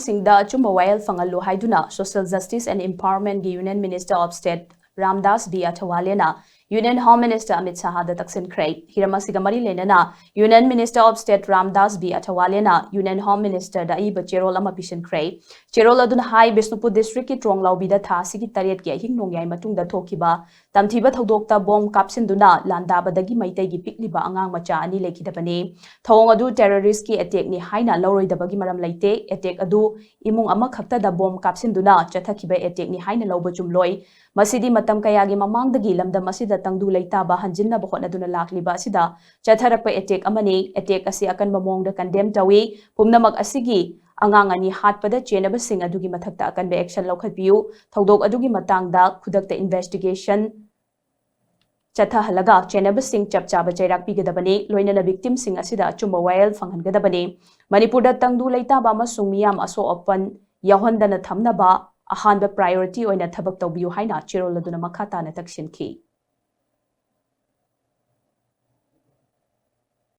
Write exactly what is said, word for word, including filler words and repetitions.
ꯁꯤꯡꯗ ꯑꯆꯨꯝꯕ ꯋꯥꯌꯦꯜ ꯐꯪꯍꯜꯂꯨ ꯍꯥꯏꯗꯨꯅ Social Justice and Empowerment ꯒꯤ Union Minister of State Ramdas B ꯑꯊꯋꯥꯂꯦꯅ Union Home Minister ꯑꯃꯤꯠ ꯁꯥꯍꯗ ꯇꯛꯁꯤꯟꯈ꯭ꯔꯦ꯫ ꯍꯤꯔꯝ ꯑꯁꯤꯒ ꯃꯔꯤ ꯂꯩꯅꯅ Union Minister of State Ramdas B ꯑꯊꯋꯥꯂꯦꯅ Union Home Minister ꯗ ꯑꯏꯕ ꯆꯦꯔꯣꯜ ꯑꯃ ꯄꯤꯁꯤꯟꯈ꯭ꯔꯦ꯫ ꯆꯦꯔꯣꯜ ꯑꯗꯨꯅ ꯍꯥꯏ, ꯕꯤꯁꯅꯨꯄꯨꯔ district ꯀꯤ ꯇ꯭ꯔꯣꯡꯂꯥꯎꯕꯤꯗ ꯊꯥ ꯑꯁꯤꯒꯤ ꯇꯔꯦꯠꯀꯤ ꯑꯍꯤꯡ ꯅꯣꯡꯌꯥꯏ ꯃꯇꯨꯡꯗ ꯊꯣꯛꯈꯤꯕ ꯇꯝꯊꯤꯕ ꯊꯧꯗꯣꯛꯇ ꯕꯣꯝ ꯀꯥꯞꯁꯤꯟꯗꯨꯅ ꯂꯥꯟꯗꯥꯕꯗꯒꯤ ꯃꯩꯇꯩꯒꯤ ꯄꯤꯛꯂꯤꯕ ꯑꯉꯥꯡ ꯃꯆꯥ ꯑꯅꯤ ꯂꯩꯈꯤꯗꯕꯅꯤ꯫ ꯊꯧꯑꯣꯡ ꯑꯗꯨ terrorist ꯀꯤ attack ꯅꯤ ꯍꯥꯏꯅ ꯂꯧꯔꯣꯏꯗꯕꯒꯤ ꯃꯔꯝ ꯂꯩꯇꯦ꯫ Attack ꯑꯗꯨ ꯏꯃꯨꯡ ꯑꯃꯈꯛꯇꯗ ꯕꯣꯝ ꯀꯥꯞꯁꯤꯟꯗꯨꯅ ꯆꯠꯊꯈꯤꯕ attack ꯅꯤ ꯍꯥꯏꯅ ꯂꯧꯕ ꯆꯨꯝꯂꯣꯏ꯫ ꯃꯁꯤꯗꯤ ꯃꯇꯝ ꯀꯌꯥꯒꯤ ꯃꯃꯥꯡꯗꯒꯤ ꯂꯝꯗꯝ ꯑꯁꯤꯗ ꯇꯪꯗꯨ ꯂꯩꯇꯥꯕ ꯍꯟꯖꯤꯟꯅꯕ ꯍꯣꯠꯅꯗꯨꯅ ꯂꯥꯛꯂꯤꯕ ꯑꯁꯤꯗ ꯆꯠꯊꯔꯛꯄ attack ꯑꯃꯅꯤ꯫ Attack ꯑꯁꯤ ꯑꯀꯟꯕ ꯃꯑꯣꯡꯗ condemn ꯇꯧꯏ꯫ ꯄꯨꯝꯅꯃꯛ ꯑꯁꯤꯒꯤ ꯑꯉꯥꯡ ꯑꯅꯤ ꯍꯥꯠꯄꯗ ꯆꯦꯟꯅꯕꯁꯤꯡ ꯑꯗꯨꯒꯤ ꯃꯊꯛꯇ ꯑꯀꯟꯕ action ꯂꯧꯈꯠꯄꯤꯌꯨ꯫ ꯊꯧꯗꯣꯛ ꯑꯗꯨꯒꯤ ꯃꯇꯥꯡꯗ ꯈꯨꯗꯛꯇ investigation ꯆꯠꯊꯍꯜꯂꯒ ꯆꯦꯟꯅꯕꯁꯤꯡ ꯆꯞ ꯆꯥꯕ ꯆꯩꯔꯥꯛ ꯄꯤꯒꯗꯕꯅꯤ꯫ ꯂꯣꯏꯅꯅ victim ꯁꯤꯡ ꯑꯁꯤꯗ ꯑꯆꯨꯝꯕ ꯋꯥꯌꯦꯜ ꯐꯪꯍꯟꯒꯗꯕꯅꯤ꯫ ꯃꯅꯤꯄꯨꯔꯗ ꯇꯪꯗꯨ ꯂꯩꯇꯥꯕ ꯑꯃꯁꯨꯡ ꯃꯤꯌꯥꯝ ꯑꯁꯣꯛ ꯑꯄꯟ ꯌꯥꯎꯍꯟꯗꯅ ꯊꯝꯅꯕ ꯑꯍꯥꯟꯕ priority ꯑꯣꯏꯅ ꯊꯕꯛ ꯇꯧꯕꯤꯌꯨ ꯍꯥꯏꯅ ꯆꯦꯔꯣꯜ ꯑꯗꯨꯅ ꯃꯈꯥ ꯇꯥꯅ ꯇꯛꯁꯤꯟꯈꯤ꯫